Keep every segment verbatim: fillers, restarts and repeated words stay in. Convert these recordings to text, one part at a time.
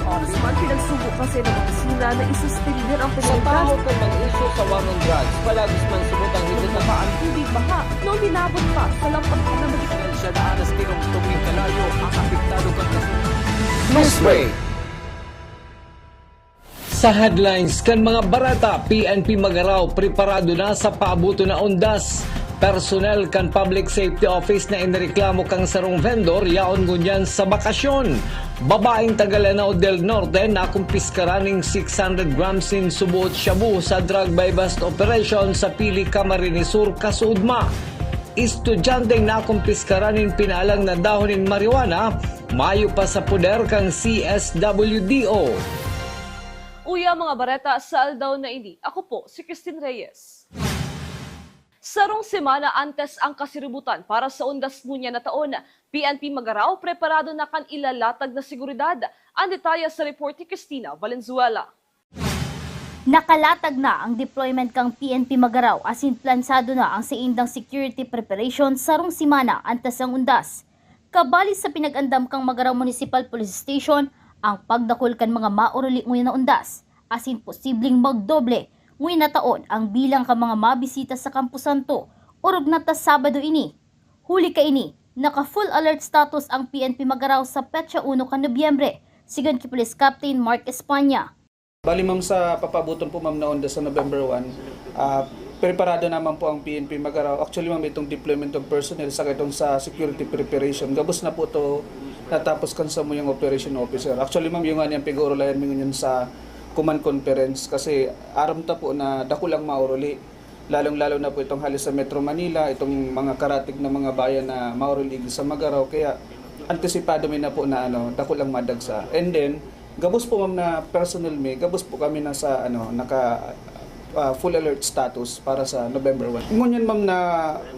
Congressman, pinagsugo kasi ng opisina na isuspindi ang Sa pagtahaw kan mga isyu sa war on drugs, palagis man subot ang higit na Bumaba ang tubig baha noong minabot pa sa lampag na magiging Siya na alas tinong tubig kalayo ang apektado kan kasunod. Newsbreak. Sa headlines kan mga bareta, P N P Magarao preparado na sa paaboton na undas. Personnel kan Public Safety Office na inireklamo kan sarong vendor yaon ngunyan sa bakasyon. Babaeng taga Lanao del Norte nakumpiskaran nin six hundred grams nin suboot shabu sa drug buy-bust operation sa Pili, Camarines Sur, kasuodma. Estudyanteng nakumpiskaran nin pinaalang na dahon nin marijuana, mayo pa sa poder kan C S W D O. Uya mga bareta sa aldaw na ini, ako po si Christine Reyes. Sarong semana antes ang kasiributan para sa undas ngunyan na taon, P N P Magarao preparado na kan ilalatag na seguridad. Ang detalye sa report ni Christina Valenzuela. Nakalatag na ang deployment kan P N P Magarao asin plansado na ang saindang security preparation sarong semana antes ang undas. Kabali sa pinag-andam kan Magarao Municipal Police Station ang pagdakul kan mga maoruli ngunyan na undas, asin posibleng magdoble ngunyan na taon ang bilang kan mga mabisita sa Campo Santo, orog na ta Sabado ini. Huli kaini, naka-full alert status ang P N P Magarao sa petsa uno kan Nobyembre, sigon ki Police Captain Mark España. Bali, ma'am, sa papaaboton po, ma'am, na undas sa November one, ah, preparado naman po ang P N P Magarao. Actually, ma'am, itong deployment of personnel saka itong sa security preparation, gabos na po to natapos kan samuyang operation officer. Actually, ma'am, yung nga niyang pag-uurulayan mi ngunyan sa command conference kasi aram ta po na dakul ang maoruli. Lalong-lalo na po itong hali sa Metro Manila, itong mga karatig na mga bayan na maoruli sa Magarao. Kaya antisipado mi na po na, ano, dakul ang madagsa. And then, gabos po, ma'am, na personnel mi, gabos po kami na sa, ano, naka, ah, full alert status para sa November one. Ngunyan, ma'am, na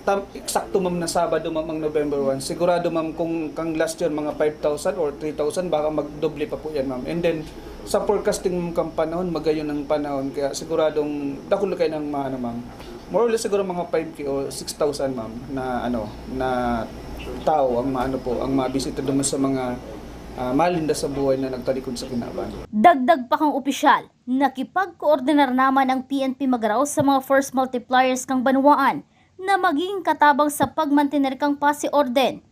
tam-, eksakto, ma'am, na Sabado, ma'am, ang November one. Sigurado, ma'am, kung kang last year, mga five thousand or three thousand, baka magdoble pa po yan, ma'am. And then, sa forecasting, ma'am, kang panahon, magayon ang panahon. Kaya siguradong dakul kayo ng mga, ano, ma'am. More or less siguro mga five K o six thousand, ma'am, na, ano, na tao ang maano po, ang mabisita doon sa mga, ah, malinda sa buhay na nagtalikod sa kinaban. Dagdag pa kang opisyal, nakipagkoordinar naman ang P N P Magarao sa mga force multipliers kang banwaan na magiging katabang sa pagmantener kang pasi orden.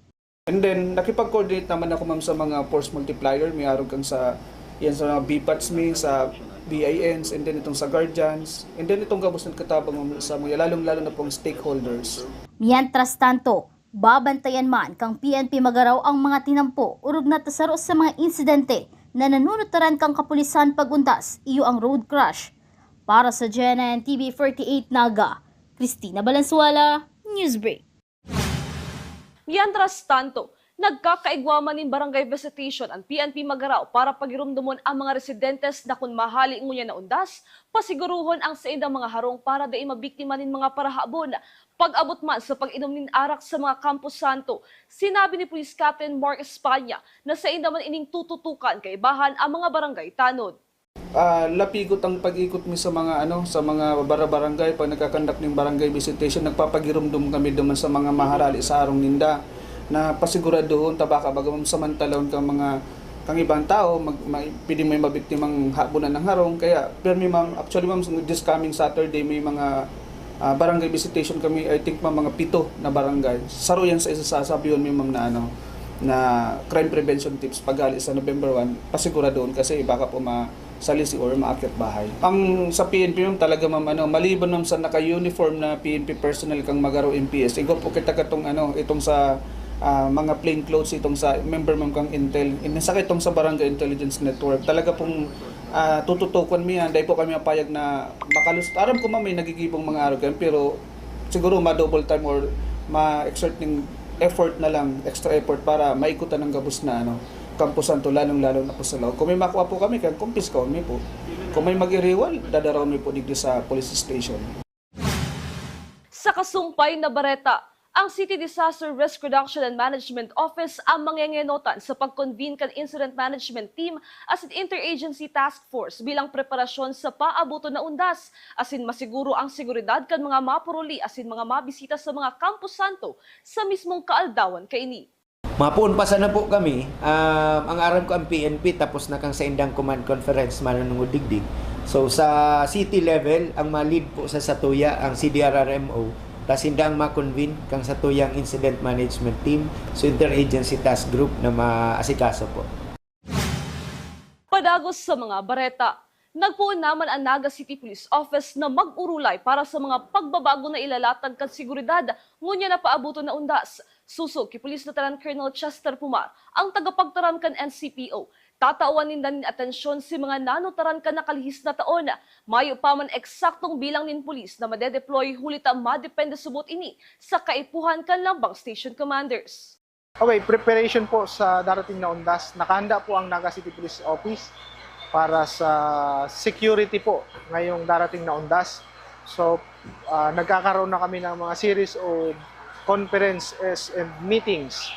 And then, nakipag-coordinate naman ako, ma'am, sa mga force multiplier. May arog kang sa, yan sa mga B PATs mi, sa B I Ns, and then itong sa guardians, and then itong gabos ng katabang, ma'am, sa mga, lalong-lalo na pong stakeholders. Mientras tanto, babantayan man kang P N P Magarao ang mga tinampo, orog na ta saro sa mga insidente na nanunutaran kang kapulisan pag-undas, iyo ang road crash. Para sa G N N T V forty-eight Naga, Christina Valenzuela, Newsbreak. Mientras tanto, nagkakaigwa man nin barangay visitation an P N P Magarao para pagiromdomon ang mga residentes na kun mahali ngunyan na undas, pasiguruhon ang saindang mga harong para dai mabiktima nin mga parahabon. Pag-abot man sa pag-inom nin arak sa mga Campo Santo, sinabi ni Police Captain Mark España na sainda man ining tututukan kaibahan ang mga barangay tanod. Ah, lapigot ang pag-ikot mi sa mga, ano, sa mga bara-barangay. Pag nagkakandak ning barangay visitation, nagpapagiromdom kami duman sa mga maharali sa harong ninda na pasiguraduhon ta baka baga, ma'am, samantalahon kang mga, kang ibang tao, mag-, ma-, pwede may mabiktimang habunan ng harong. Kaya, pirmi, ma'am, actually, ma'am, this coming Saturday, may mga, ah, barangay visitation kami, I think, ma'am, mga pito na barangay. Saro yan sa isa sa sabiyon mi, ma'am, na, ano, na crime prevention tips paghali sa November one, pasiguraduhon kasi baka po ma-, salisi or maakyat bahay. Ang sa P N P, ma'am, talaga, ma'am, ano, maliban, ma'am, sa naka-uniform na P N P personnel kang Magarao M P S, igwa po kita katong, ano, itong sa, ah, mga plain clothes, itong sa member, ma'am, kang Intel, in-, saka itong sa Barangay Intelligence Network. Talaga pong, ah, tututukan mi yan. Dahil po kami mapayag na makalus-, aram ko, ma'am, may nagigibong mga arog yan, pero siguro ma-double time or ma-exert ning effort na lang, extra effort para maikutan ng gabos na, ano, Campo Santo, lalong-lalo na po sa laog. Kung may makuha po kami, kaya kumpiskahon mi po. Kung may mag-iriwal, dadarahon mi po digdi sa police station. Sa kasumpay na bareta, ang City Disaster Risk Reduction and Management Office ang mangyangenotan sa pag-convene kan Incident Management Team asin Interagency Task Force bilang preparasyon sa paaboton na undas, asin masiguro ang seguridad kan mga mapuruli asin mga mabisita sa mga Campo Santo sa mismong kaaldawan kaini. Mapoon pa sana po kami. Um, ang aram ko, ang P N P tapos na kan saindang command conference, manunungod digdi. So, sa city level, ang ma-lead po sa satuya ang C D R R M O, tas sinda ang ma-convene kan satuyang incident management team, so interagency task group na maasikaso po. Padagos sa mga bareta. Nagpoon naman an Naga City Police Office na mag-urulay para sa mga pagbabago na ilalatag kan seguridad ngunyan na paaboton na undas. Sosog ki Police Lieutenant Colonel Chester Pumar, ang tagapagtaram kan N C P O, tatawan ninda nin atensyon si mga nanutaran kan nakalihis na taon. Mayo pa man eksaktong bilang nin pulis na madedeploy, huli ta madepende subot ini sa kaipuhan kan lambang station commanders. Okay, preparation po sa darating na undas. Nakahanda po ang Naga City Police Office para sa security po ngayong darating na undas. So, ah, nagkakaroon na kami ng mga series of conferences and meetings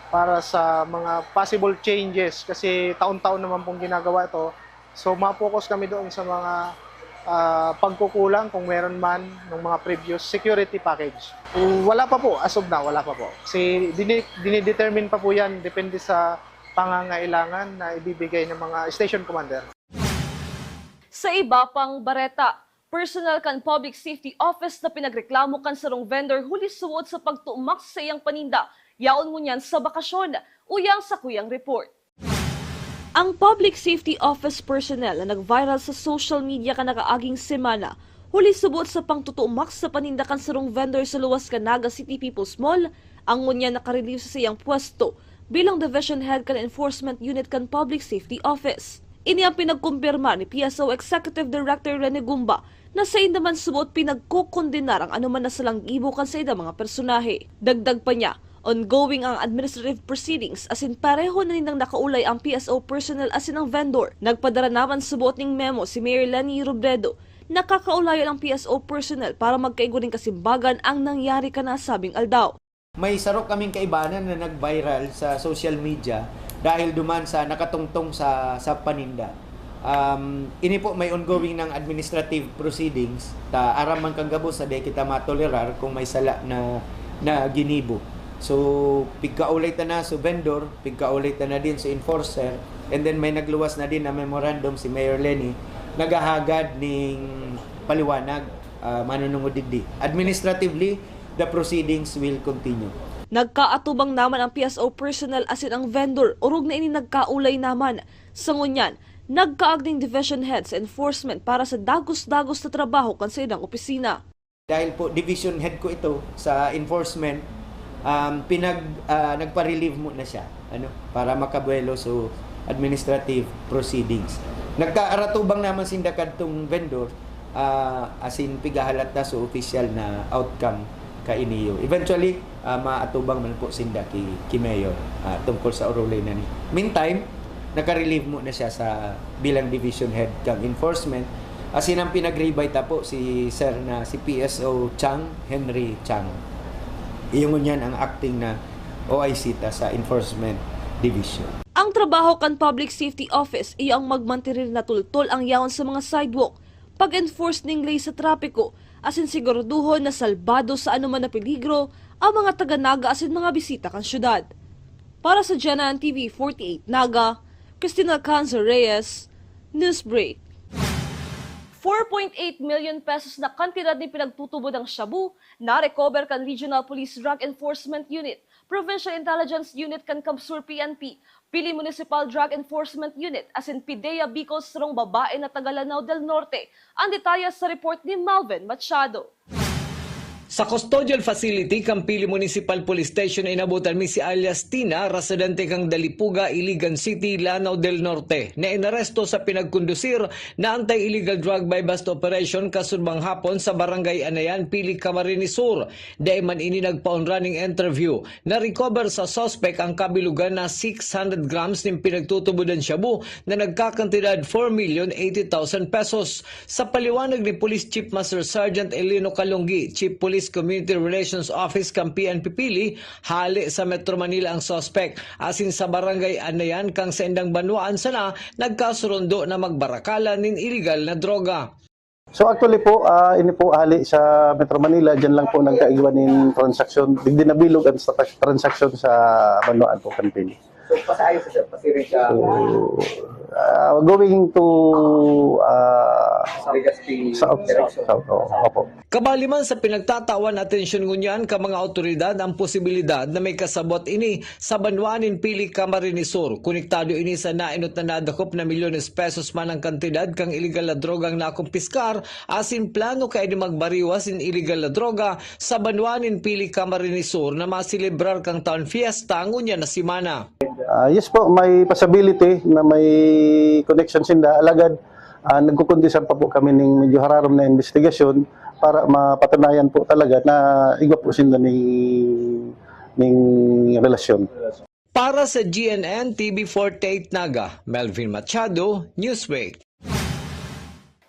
para sa mga possible changes kasi taon-taon naman pong ginagawa ito. So, ma-focus kami doon sa mga ah, pagkukulang kung meron man ng mga previous security package. Wala pa po, as of now, wala pa po. Kasi dini- dinidetermine pa po yan, depende sa pangangailangan na ibibigay ng mga station commander. Sa iba pang bareta, personal kan Public Safety Office na pinagreklamo kan sarong vendor huli suot sa pagtumak sa iyang paninda, yaon ngunyan sa bakasyon. Uyang sa kuyang report. Ang Public Safety Office personnel na nag-viral sa social media kan nakaaging semana, huli subot sa pangtutumak sa paninda kan sarong vendor sa luwas kan Naga City People's Mall, ang ngunyan naka-relieve sa saiyang pwesto bilang Division Head kan Enforcement Unit kan Public Safety Office. Ini ang pinagkumpirma ni P S O Executive Director Rene Gumba na sainda man subot pinagkokondenar ang anoman na salang gibo kan saindang mga personahe. Dagdag pa niya, ongoing ang administrative proceedings asin pareho na nindang nakaulay ang P S O personnel asin ang vendor. Nagpadara naman subot ning memo si Mayor Leni Robredo na kakaulayon ang P S O personnel para magkaigo nin kasimbagan ang nangyari kan nasabing aldaw. May saro kaming kaibanan na nag-viral sa social media dahil duman sa nakatungtong sa, sa paninda. Um, ini po may ongoing ng administrative proceedings. Ta aram man kan gabos na di kita matolerar kung may sala na, na ginibo. So, pigkaulay ta na sa vendor, pigkaulay ta na din sa enforcer, and then may nagluwas na din na memorandum si Mayor Leni, naghahagad ning paliwanag, ah, manunungod digdi. Administratively, the proceedings will continue. Nagkaatubang naman ang P S O personnel asin ang vendor, orog na ini nagkaulay naman. Sa ngunyan, nagkaag ning division head sa enforcement para sa dagos-dagos na trabaho kan saindang opisina. Dahil po division head ko ito sa enforcement, um, pinag, ah, nagpa-relieve muna siya, ano, para makabuelo sa administrative proceedings. Nagkaatubang naman sinda kadtong vendor, ah, asin pigahalat na sa opisyal na outcome kaini. Eventually, ah, maatubang man po sinda ki, ki Mayor, ah, tungkol sa urulay na ni. Meantime, naka-relieve muna siya sa bilang division head kang enforcement. Asin ang pinag-rebate ta po si Sir na si P S O Chang, Henry Chang. Iyo ngunyan ang acting na O I C ta sa Enforcement Division. Ang trabaho kan Public Safety Office iyo ang magmantener na tultol ang yaon sa mga sidewalk, pag-enforce ning ley sa trapiko, asin siguraduhon na salbado sa anoman na peligro ang mga taga-Naga asin mga bisita kan syudad. Para sa G N N T V forty-eight Naga, Christina Canza Reyes, Newsbreak. Four point eight million pesos na kantidad nin pinagtutubod ang shabu na-recover kan Regional Police Drug Enforcement Unit, Provincial Intelligence Unit kan CamSur P N P, Pili Municipal Drug Enforcement Unit asin PDEA Bicol sarong babae na taga Lanao del Norte. Ang detalye sa report ni Malvin Machado. Sa custodial facility kan Pili Municipal Police Station inabotan mi si alias Tina, residente kan Dalipuga, Iligan City, Lanao del Norte, na inaresto sa pinagkondusir na anti-illegal drug buy-bust operation kasurbang hapon sa Barangay Anayan, Pili, Camarines Sur. Dai man ini nagpaon running interview. Na-recover sa suspect ang kabilugan na six hundred grams nin pinagtutubodan shabu na nagkakantidad four million eighty thousand pesos. Sa paliwanag ni Police Chief Master Sergeant Elino Calunggi, Chief Police Community Relations Office kan P N P Pili, hale sa Metro Manila ang suspect, asin sa barangay Anayan kang saindang banwaan sana nagkasurundo na magbarakalan nin iligal na droga. So actually po, ah, ini po hali sa Metro Manila, diyan lang po nagkaigwa nin transaksyon, digdi nabilog ang tra-, transaksyon sa banwaan po kan Pili. So, pasayo po siya, pasiring sa So, ah, going to, ah, Legazpi sa, sa, direction. Sa, oo, opo. Kabali man sa pinagtatawan atensyon ngunyan kan mga awtoridad ang posibilidad na may kasabwat ini sa banwaan nin Pili, Camarines Sur. Konektado ini sa naenot na nadakop na milyones pesos man ang kantidad kan iligal na drogang nakumpiskar, asin plano kaini magbariwas nin iligal na droga sa banwaan nin Pili, Camarines Sur na maselebrar kan Town Fiesta ngunyan na semana. Ah, yes po, may possibility na may connection sinda. Alagad, ah, nagkukundisan pa po kami ning medyo hararom na investigasyon para mapatunayan po talaga na igwa po sinda ning, ning relasyon. Para sa G N N T V forty-eight Naga, Melvin Machado, Newsway.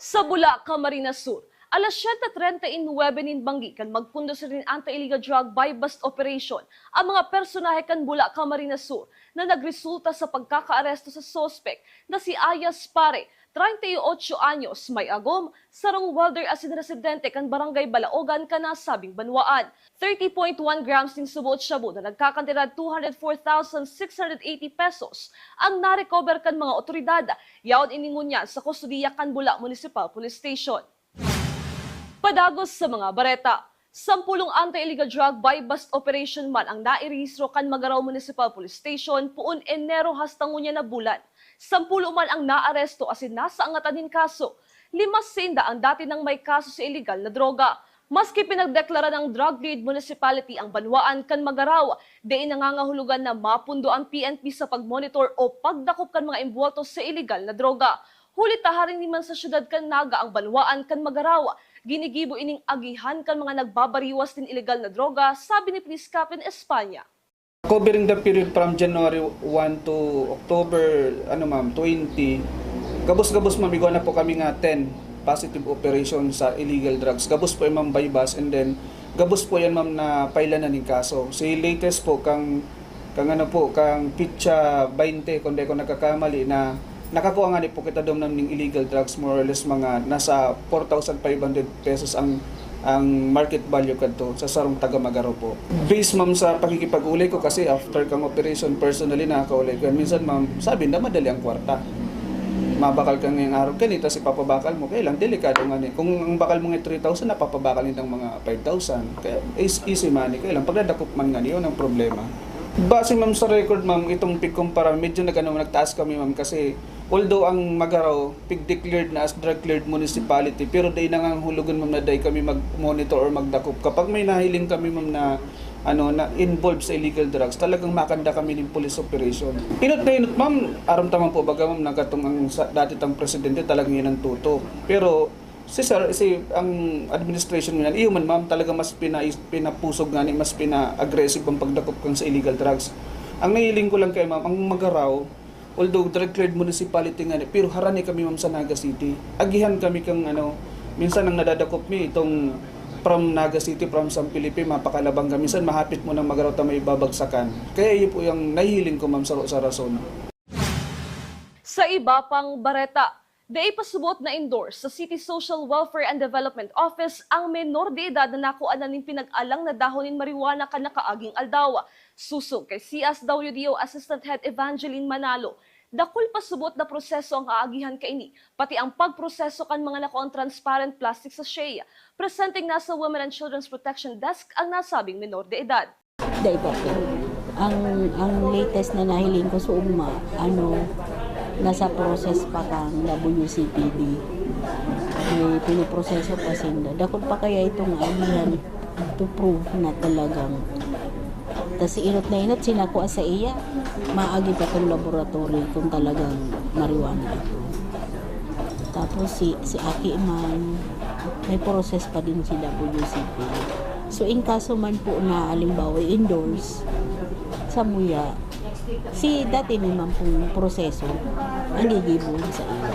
Sa Bula, Camarines Sur, alas siyete treinta y nueve nin banggi kan magkondusir nin anti-illegal drug buy-bust operation ang mga personahe kan Bula, Camarines Sur, na nagresulta sa pagkakaaresto sa suspek na si Ayas Pare, treinta y ocho anyos, may agom, sarong welder asin residente kan Barangay Balaogan kan nasabing banwaan. Thirty point one grams nin suboot shabu na nagkakantidad two hundred four thousand six hundred eighty pesos ang na-recover kan mga otoridad. Yaon ini ngunyan sa kustodiya kan Bula Municipal Police Station. Padagos sa mga bareta. Sampulong anti-illegal drug buy-bust operation man ang nairehistro kan Magarao Municipal Police Station poon Enero hasta ngunyan na bulan. Sampulo man ang naaresto asin nasa angatan nin kaso. Lima sinda ang dati nang may kaso sa iligal na droga. Maski pinagdeklara ng drug-cleared municipality ang banwaan kan Magarao, dai nangangahulugan na mapundo ang P N P sa pagmonitor o pagdakop kan mga imbuwelto sa iligal na droga. Huli ta harani man sa syudad kan Naga ang banwaan kan Magarao, ginigibo ining agihan kan mga nagbabariwas nin iligal na droga, sabi ni Police Captain Espana. Covering the period from January one to October, ano, ma'am, twenty, gabos-gabos, ma'am, igwa na po kami nga ten positive operation sa illegal drugs. Gabos po yan, ma'am, buy-bust, and then gabos po yan, ma'am, na pailan na ning kaso. Si latest po, kang, kang ano po, kang pitsa baynte, kung di ako nagkakamali, na nakakuha nga ni po kita dom ning illegal drugs, more or less mga nasa four thousand five hundred pesos ang, ang market value kadto sa sarong taga Magarao po. Based, ma'am, sa pakikipag-ulay ko, kasi after kang operation, personally, nakakaulay ko yan. Minsan, ma'am, sabi na madali ang kwarta. Mabakal ka ngayong araw, kanita si papabakal mo, kaya lang, delikado nga ni. Kung ang bakal mo nga three thousand, napapabakal nitang mga five thousand. Kaya is-, easy money, kaya lang, pagdadakop man nga, yun ang problema. Base, ma'am, sa record, ma'am, itong pigkumpara, medyo nag-, ano, nagtaas kami, ma'am, kasi although ang Magarao, pig-declared na as drug-cleared municipality, pero dai nangangahulugan, ma'am, na dai kami mag-monitor or magdakop. Kapag may nahiling kami, ma'am, na, ano, na involved sa illegal drugs, talagang makanda kami ning police operation. Inot na inot, ma'am, aram ta man po baga, ma'am, na katong ang sa, dati tang presidente talagang yan ang tutok. Pero si sir, si, ang administration ngunyan, iyo man, ma'am, talaga mas pina-, pinapusog ngani, mas pina-aggressive ang pagdakop kan sa illegal drugs. Ang nahiling ko lang kay ma'am, ang Magarao, although drug-cleared municipality ngani, pero harani kami, ma'am, sa Naga City. Agihan kami kang, ano, minsan ang nadadakop mi, itong from Naga City, from San Felipe, mapakalabang kami. Minsan mahapit mo nang Magarao ta may babagsakan. Kaya iyo po yung nahihiling ko, ma'am, sa, sa rason. Sa iba pang bareta, dai pa subot na-endorse sa City Social Welfare and Development Office ang menor de edad na nakuanan nin pinag-alang na dahon nin marijuana kan nakaaging aldaw. Susog kay C S W D O Assistant Head Evangeline Manalo, dakul pa subot na proseso ang aagihan kaini, pati ang pagproseso kan mga nakuang transparent plastic sachet. Presenteng na sa Women and Children's Protection Desk ang nasabing menor de edad. Dai pa po. Ang, ang latest na nahiling ko sa ugma, ano, nasa process pa kang W C P D. May pinoproseso pa sinda. Dakul pa kaya itong aagihan to prove na talagang, tas si inot na inot, sinakua sa iya, maagi pa tong laboratory kung talagang marijuana ito. Tapos si, si Aki man, may process pa din si W C P. So, in kaso man po na, halimbawa, i-endorse, samuya, si dati naman pong proseso, ang gigibuhin sa iba.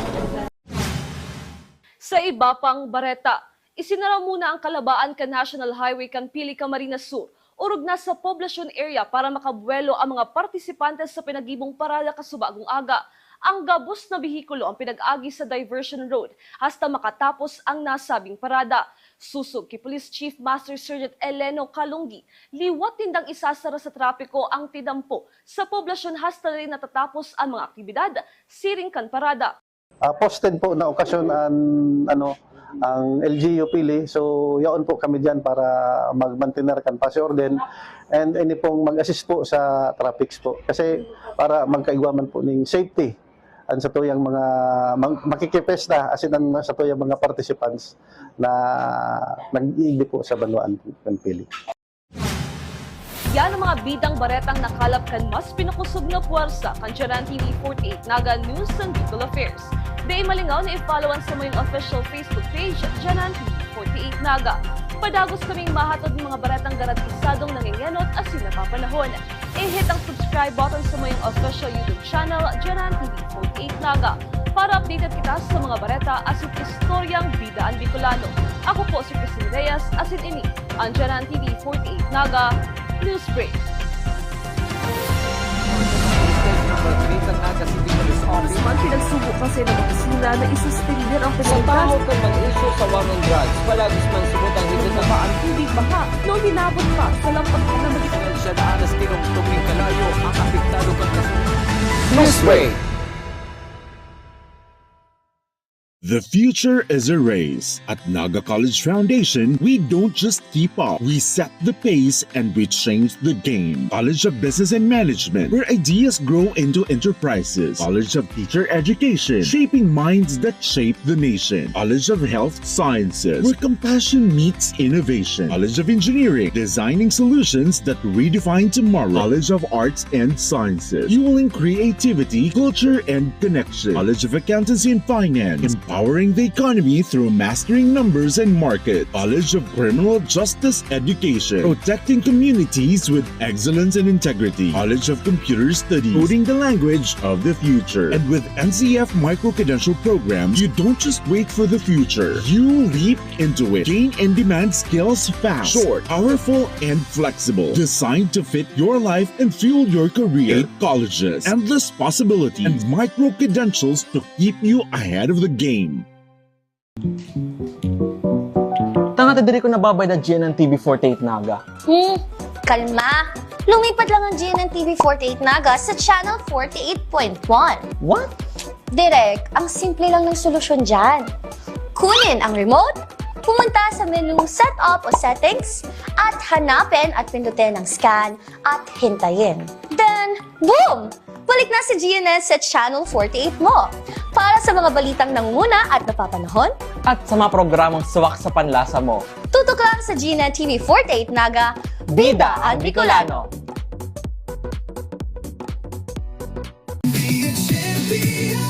Sa iba pang bareta, isinara muna ang kalabaan kan National Highway kan Pili, Camarines Sur, orog na sa poblasyon area para makabuwelo ang mga partisipante sa pinagibong parada kasubagong aga. Ang gabos na behikulo ang pinag-agi sa diversion road hasta makatapos ang nasabing parada. Sosog ki Police Chief Master Sergeant Eleno Calungi, liwat nindang isasara sa trapiko ang tinampo sa poblasyon hasta rin natatapos ang mga aktibidad siring kan parada. Ah, posted po na okasyon an, ano, ang L G U Pili. So, yaon po kami diyan para magmantener kan pasi orden and ini pong mag-assist po sa traffics po. Kasi para magkaigwa man po ning safety ang satuyang mga mag-, makikipesta, as in, ang satuyang mga participants na nag-iigdi po sa banwaan ng Pili. Yan ang mga bidang baretang nakalap kan mas pinakusog na puwersa kan Janan T V forty-eight Naga News and Bicol Affairs. Dai malingaw na i-follow an samuyang official Facebook page, Janan T V forty-eight Naga. Padagos kaming mahatod nin mga baretang garantisadong nangengenot asin napapanahon. I-hit ang subscribe button samuyang official YouTube channel, Janan T V forty-eight Naga, para updated kita sa mga bareta asin istoryang bida an Bicolano. Ako po si Christine Reyes, asin ini an Janan T V forty-eight Naga News Break. Sa Naga City Police Office, man pinagsubo kasi ng opisina na isuspender ang Sa komunidad. Tahaw kan mag-issue sa war on drugs, palagis man subot ang higit na Bumaba ang tubig baha na uminabot pa sa lampas na magiging Siya daan na tinungtong nin kalayo ang apektado kan kasunod. Newsbreak. The future is a race. At Naga College Foundation, we don't just keep up. We set the pace and we change the game. College of Business and Management, where ideas grow into enterprises. College of Teacher Education, shaping minds that shape the nation. College of Health Sciences, where compassion meets innovation. College of Engineering, designing solutions that redefine tomorrow. College of Arts and Sciences, fueling creativity, culture, and connection. College of Accountancy and Finance, empowering the economy through mastering numbers and market. College of Criminal Justice Education, protecting communities with excellence and integrity. College of Computer Studies, coding the language of the future. And with N C F micro-credential programs, you don't just wait for the future. You leap into it. Gain in-demand skills fast, short, powerful, and flexible. Designed to fit your life and fuel your career. Eight colleges, endless possibilities, and micro-credentials to keep you ahead of the game. Tanga ta diri ko nababayad na G N N T V forty-eight Naga. Hmm, kalma. Lumipat lang ang G N N T V forty-eight Naga sa Channel forty-eight point one. What? Direk, ang simple lang ng solusyon dyan. Kunin ang remote, pumunta sa menu Setup o Settings, at hanapin at pindutin ang scan at hintayin. Then, boom! Balik na si G N N sa Channel forty-eight mo. Para sa mga balitang nangunguna at napapanahon, at sa mga programang swak sa panlasa mo, tutok lang sa G N N T V forty-eight Naga, Bida ang Bicolano. Be a champion,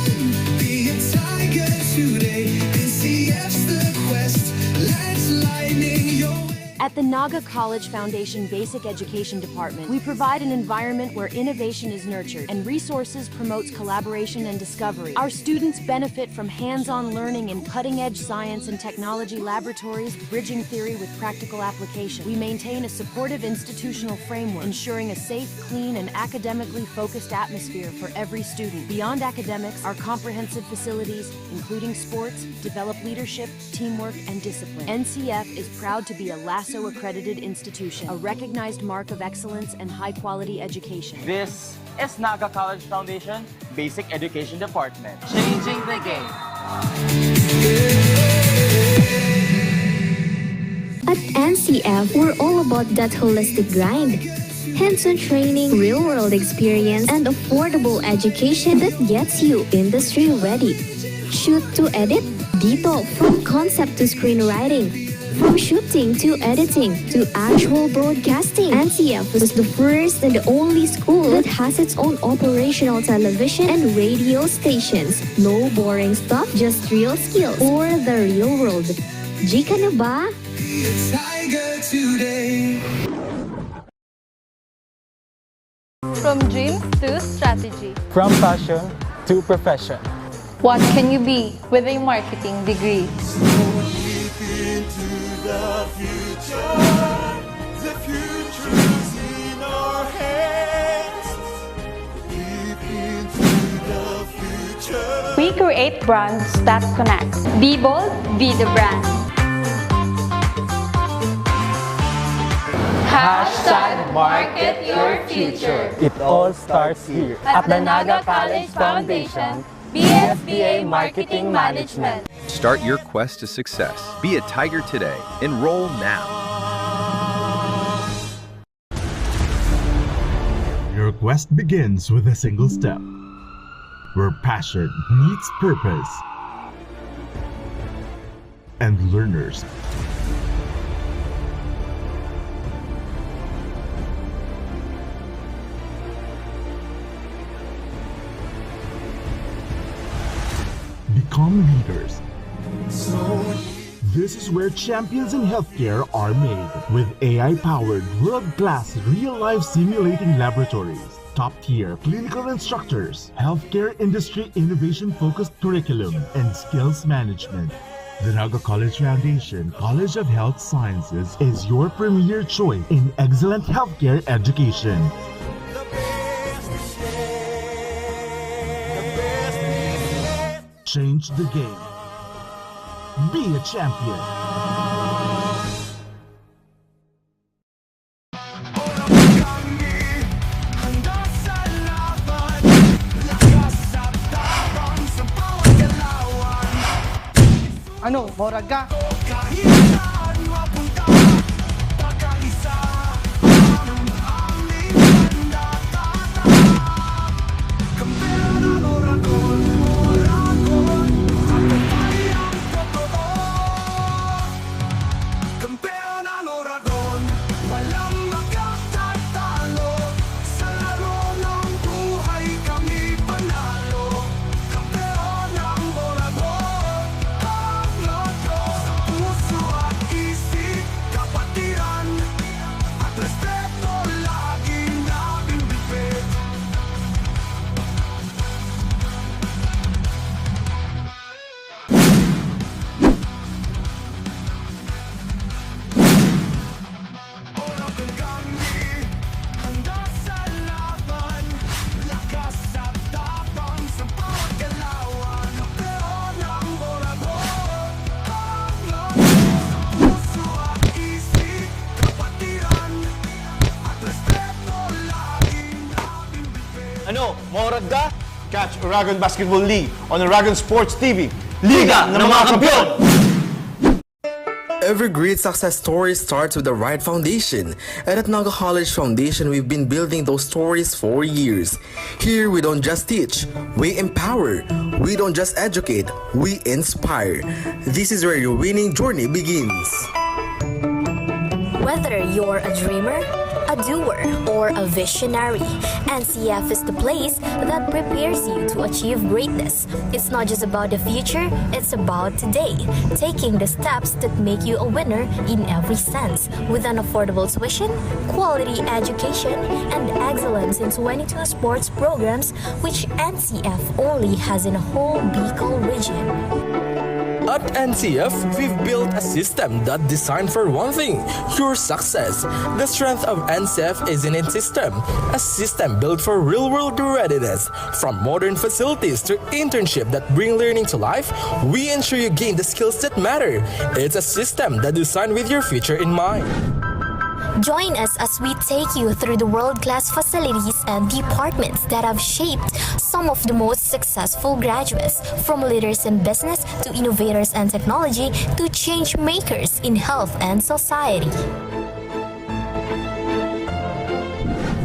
be a tiger today. N C F's the quest, let's lightning your way. At the Naga College Foundation Basic Education Department, we provide an environment where innovation is nurtured and resources promotes collaboration and discovery. Our students benefit from hands-on learning in cutting-edge science and technology laboratories, bridging theory with practical application. We maintain a supportive institutional framework, ensuring a safe, clean, and academically focused atmosphere for every student. Beyond academics, our comprehensive facilities, including sports, develop leadership, teamwork, and discipline. N C F is proud to be a LASO-accredited institution, a recognized mark of excellence and high-quality education. This is Naga College Foundation Basic Education Department. Changing the game. At N C F, we're all about that holistic grind. Hands-on training, real-world experience, and affordable education that gets you industry-ready. Shoot to edit? Dito, from concept to screenwriting, from shooting to editing to actual broadcasting, N C F is the first and only school that has its own operational television and radio stations. No boring stuff, just real skills for the real world. G ka na ba? Be a tiger today. From dreams to strategy. From passion to profession. What can you be with a marketing degree? Leap into the future. The future is in our hands. Leap into the future. We create brands that connect. Be bold, be the brand. Hashtag market your future. It all starts here. At the Naga College Foundation, B S B A Marketing Management. Start your quest to success. Be a tiger today. Enroll now. Your quest begins with a single step, where passion meets purpose and learners become leaders. This is where champions in healthcare are made with A I powered world class real life simulating laboratories, top tier clinical instructors, healthcare industry innovation focused curriculum, and skills management. The Naga College Foundation College of Health Sciences is your premier choice in excellent healthcare education. Change the game. Be a champion. Ano, morag ka? Ano, maurag ka? Catch Oragon Basketball League on Oragon Sports T V. Liga ng mga Kampiyon! Every great success story starts with the right foundation. And at Naga College Foundation, we've been building those stories for years. Here, we don't just teach, we empower. We don't just educate, we inspire. This is where your winning journey begins. Whether you're a dreamer, a doer, or a visionary, N C F is the place that prepares you to achieve greatness. It's not just about the future, it's about today. Taking the steps that make you a winner in every sense, with an affordable tuition, quality education, and excellence in twenty-two sports programs which N C F only has in a whole Bicol region. At N C F, we've built a system that designed for one thing, your success. The strength of N C F is in its system, a system built for real-world readiness. From modern facilities to internship that bring learning to life, we ensure you gain the skills that matter. It's a system that designed with your future in mind. Join us as we take you through the world-class facilities and departments that have shaped some of the most successful graduates, from leaders in business to innovators and technology to change makers in health and society.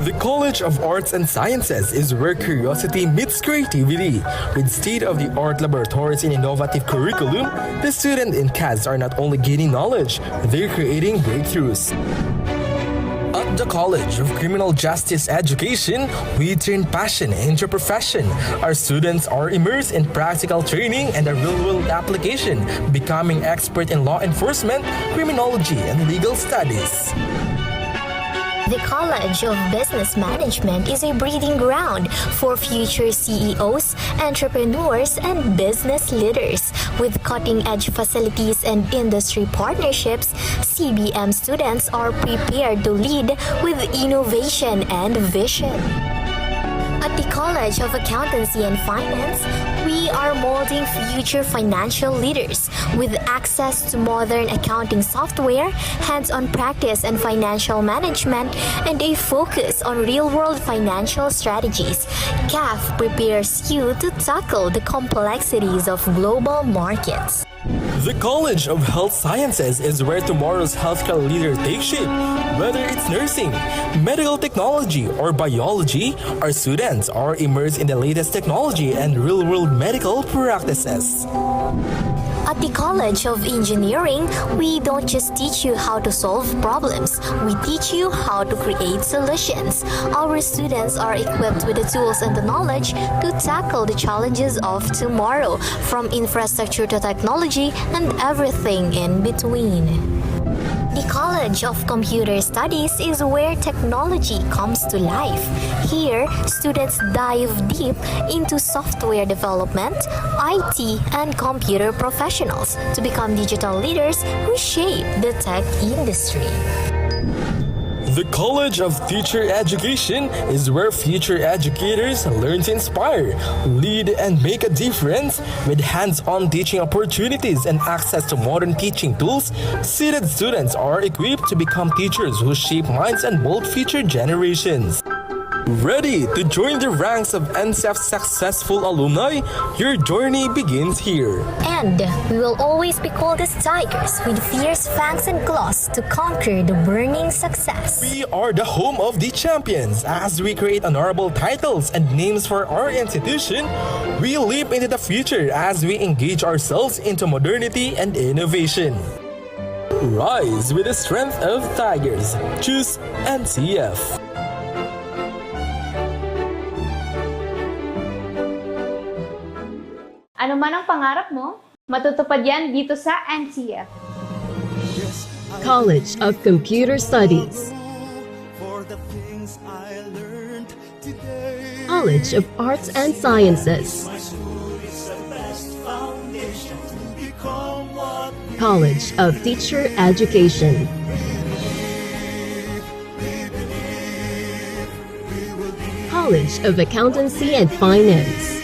The College of Arts and Sciences is where curiosity meets creativity. With state-of-the-art laboratories and innovative curriculum, the student and cads are not only gaining knowledge, they're creating breakthroughs. At the College of Criminal Justice Education, we turn passion into profession. Our students are immersed in practical training and a real-world application, becoming expert in law enforcement, criminology, and legal studies. The College of Business Management is a breeding ground for future C E Os, entrepreneurs, and business leaders. With cutting-edge facilities and industry partnerships, C B M students are prepared to lead with innovation and vision. At the College of Accountancy and Finance, We are molding future financial leaders with access to modern accounting software, hands-on practice in financial management, and a focus on real-world financial strategies. CAF prepares you to tackle the complexities of global markets. The College of Health Sciences is where tomorrow's healthcare leader takes shape. Whether it's nursing, medical technology, or biology, our students are immersed in the latest technology and real-world medical practices. At the College of Engineering, we don't just teach you how to solve problems, we teach you how to create solutions. Our students are equipped with the tools and the knowledge to tackle the challenges of tomorrow, from infrastructure to technology and everything in between. The College of Computer Studies is where technology comes to life. Here, students dive deep into software development, I T, and computer professionals to become digital leaders who shape the tech industry. The College of Teacher Education is where future educators learn to inspire, lead, and make a difference. With hands-on teaching opportunities and access to modern teaching tools, seeded students are equipped to become teachers who shape minds and mold future generations. Ready to join the ranks of N C F's successful alumni? Your journey begins here. And we will always be called as tigers with fierce fangs and claws to conquer the burning success. We are the home of the champions. As we create honorable titles and names for our institution, we leap into the future as we engage ourselves into modernity and innovation. Rise with the strength of tigers. Choose N C F. Ano man ang pangarap mo, matutupad yan dito sa N C F. College of Computer Studies, College of Arts and Sciences, College of Teacher Education, College of Accountancy and Finance,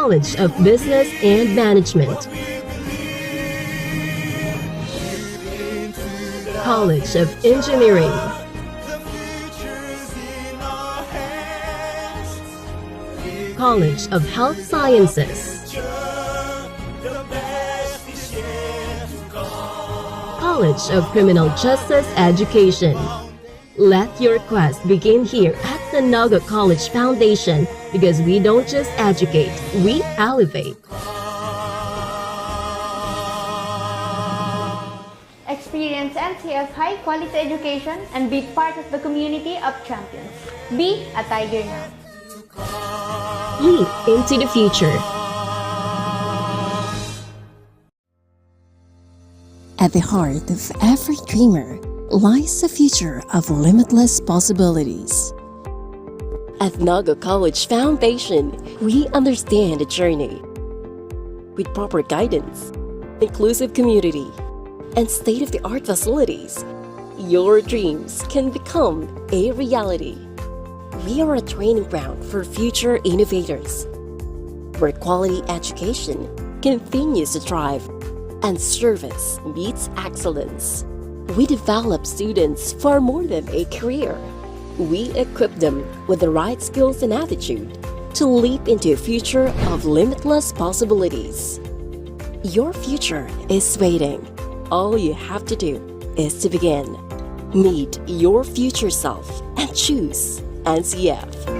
College of Business and Management, College of Engineering, College of Health Sciences, College of Criminal Justice Education. Let your quest begin here at the Naga College Foundation, because we don't just educate, we elevate. Experience N C F high quality education and be part of the community of champions. Be a tiger now. Leap into the future. At the heart of every dreamer lies a future of limitless possibilities. At Naga College Foundation, we understand the journey. With proper guidance, inclusive community, and state-of-the-art facilities, your dreams can become a reality. We are a training ground for future innovators, where quality education continues to thrive and service meets excellence. We develop students for more than a career. We equip them with the right skills and attitude to leap into a future of limitless possibilities. Your future is waiting. All you have to do is to begin. Meet your future self and choose N C F.